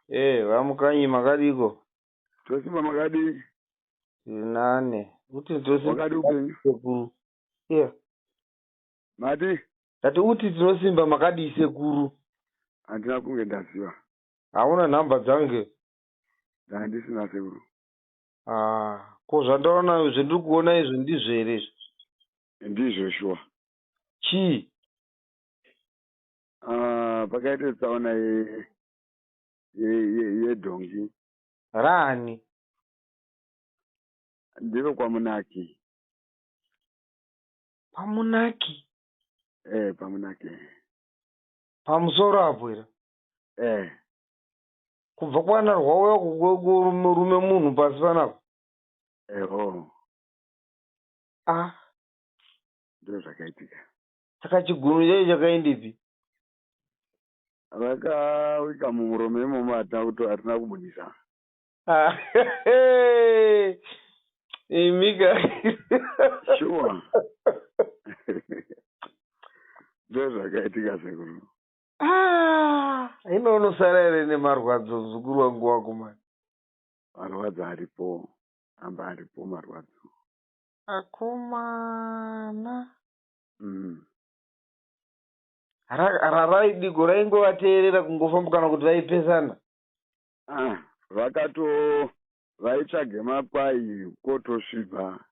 Eh, vamukanyi makadiko? Tosimba makadii? Tiri nane. Uti tosimba Wakadi upenyu? sekuru. Iya. Mati? Ndati uti tinosimba makadii sekuru. Handina kunge ndaziva. Hauna nhamba dzange. Ndandisina sekuru. Ah, ko zvandaona zvendiri kuona izvi ndizvo here izvi? Ndizvo shuwa. Chii? Ah, pakaita tsaona yedhongi. Raani? Ndiro kwaMunaki. PaMunaki? Eh, paMunaki. Pamusoro apo here? Eh. Kubva kwana rwauya kurume munhu pasi panapa? Eho. Ah. Ndizvo zvakaitika. Saka chigunwe chacho chakaendepi? Vakawika mumuromo imomo hatina kubudisa. Ah, imika. Sure. Ndozvakaitika sekuru. Ah, hino unosara here nemarwadzo muzukuru wangu wako mani? Marwadzo aripo, amba aripo marwadzo. Akomana. Raraidiko raingovateerera kungofamba kana kuti vaipesana? Ah, vakato vaitsvage makwai kotosviba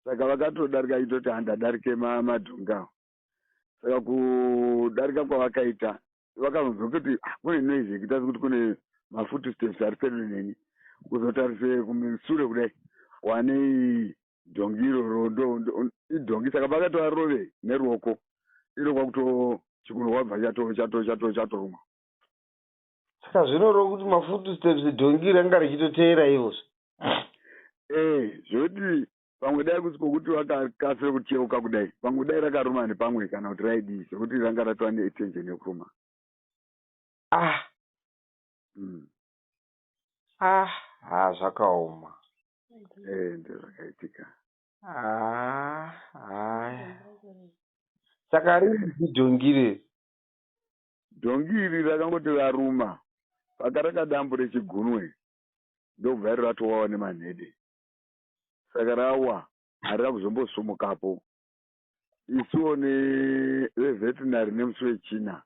saka vakatodarika itoti handadarike madhongi awo saka kudarika kwavakaita vakazonzwa kuti ah, kune noise yekuita sekuti kune mafootsteps ari pedo neni kuzotarise kumisure kudai wanei dhongi iroro idhongi saka vakatorove neruoko iro kwakuto chikunwe kwabva chato chato chato chatorumwa. Saka zvinoreva kuti mafootsteps dhongi ranga richitoteera ivozve. Eh, zvekuti pamwe dai kusi kwokuti vakakasira kucheuka kudai pamwe dai rakaruma nepamwe kana kuti raidii zvekuti ranga ratova neattention yekuruma. Ah. Ah, ha zvakaoma. Eh, ndozvakaitika. Ah, haya. Saka riri dhongi reri? Dhongi iri rakangoti raruma pakarakadambure chigunwe ndokubva iro ratowawa nemanhede. Saka rawa harina kuzombosumukapo. Isuwo neveveterinary nemusi wechina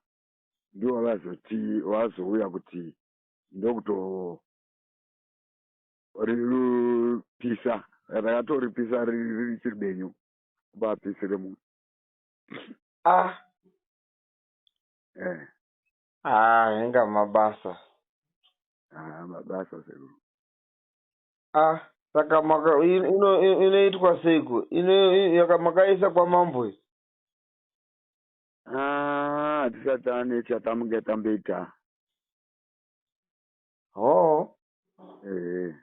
ndivo vazoti vazouya kuti ndokuto riripisa rakatoripisa richiri benyu kubapisire munhu. Ah. Eh. Ah, inga mabasa. Ah, mabasa sekuru. Ah, saka maka ino inoitwa seiko? Ino yaka makaisa kwamambo iyi? Ah, hatisati tane chatamunge tamboita. Hoo. Eh.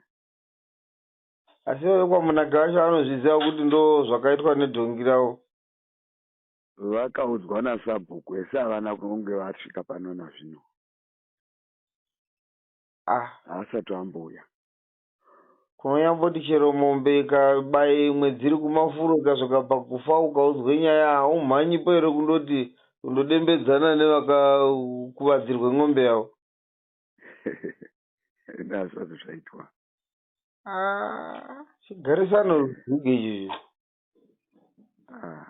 Asi vekwaMunaki vacho vanozviziva kuti ndo zvakaitwa nedhongi ravo. Vakaudzwa nasabhuku ese havana kunge vasvika pano nazvino. Ah. Haasati ambouya. Kunonyamboti chero mombe ikabaya imwe dziri kumafuro ikasvika pakufa ukaudzwe nyaya haumhanyipo here kundoti kundodembedzana nevakakuvadzirwe mombe yavo. Ndazvati zvaitwa. Ah, chigarisano rudzike ichichi. Ah,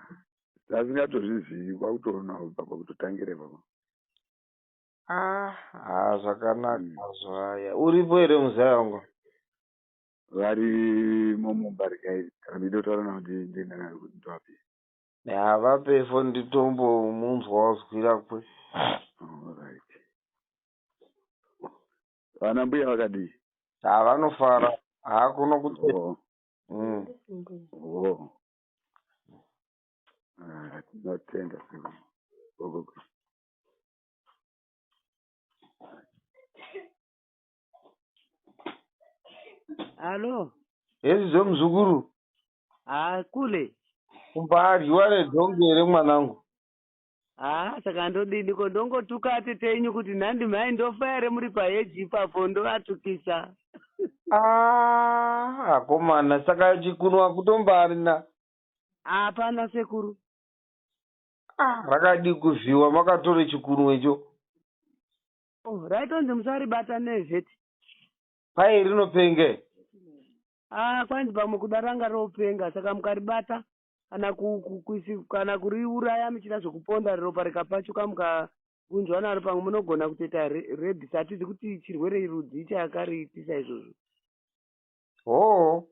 tasingatozvizivi kwakutoona papa kutotangira ipapo. Ah, ah zvakanaka zvaya. Uripo here muzaya wangu? Varimo mumba regai kana ndinotaura navo ndienda ndovapi. Ya, vape foni nditombomunzwa wazwira kwe. Alright. Vana mbuya vakadii? Ha, vanofara. Hakuno kuti. Oh. Oh. Ah, tinotenda sekuru. Gogo. Alo. Hezi zvemuzukuru. Ah, kule. Kumbaadyiwa nedhongi here mwanangu? Ah, saka ndodini ko ndongotuka atete enyu kuti nhandi mhai ndofa here muri paheji ipapo ndovatukisa. Ah, akomana saka chikunwa kutombarina. Hapana sekuru. Ah, rakadii kuvhiwa makatore chikunwe icho. Oh, raitonzi musaribata nezveti. Kwai rinopenge. Ah, kwanzi pamwe kuda ranga ropenga, saka mukaribata kana kana kuriuraya muchida zvekuponda, ropa rikapachuka mukagunzwa naro, pamwe munogona kutoita rabies. Hatizi kuti chirwere rudzi chakariitisa izvozvo. Hoo.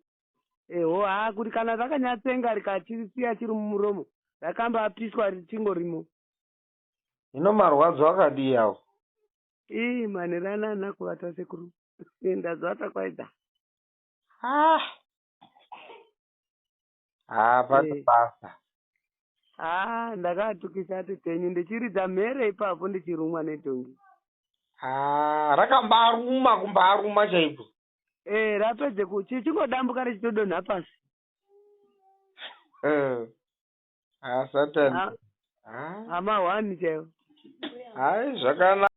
Eho, haa, kuti kana rakanyatsenga rikachisiya chiri mumuromo, rakambapiswa richingorimo. Hino marwadzo akadii awo? Ii, manheru anana kuvata sekuru, ndazovata kwaidza. Ah. Haa, pane basa. Haa, ndakatukisa tetenyu ndichiridza mhere ipapo ndichirumwa nedhongi. Haa, rakambaruma kumbaruma chaiko. Eh, rapedze chichingodambuka richitodonha pasi. Haa, Satani. Hama hwani chaiwo. Hai, zvakanaka.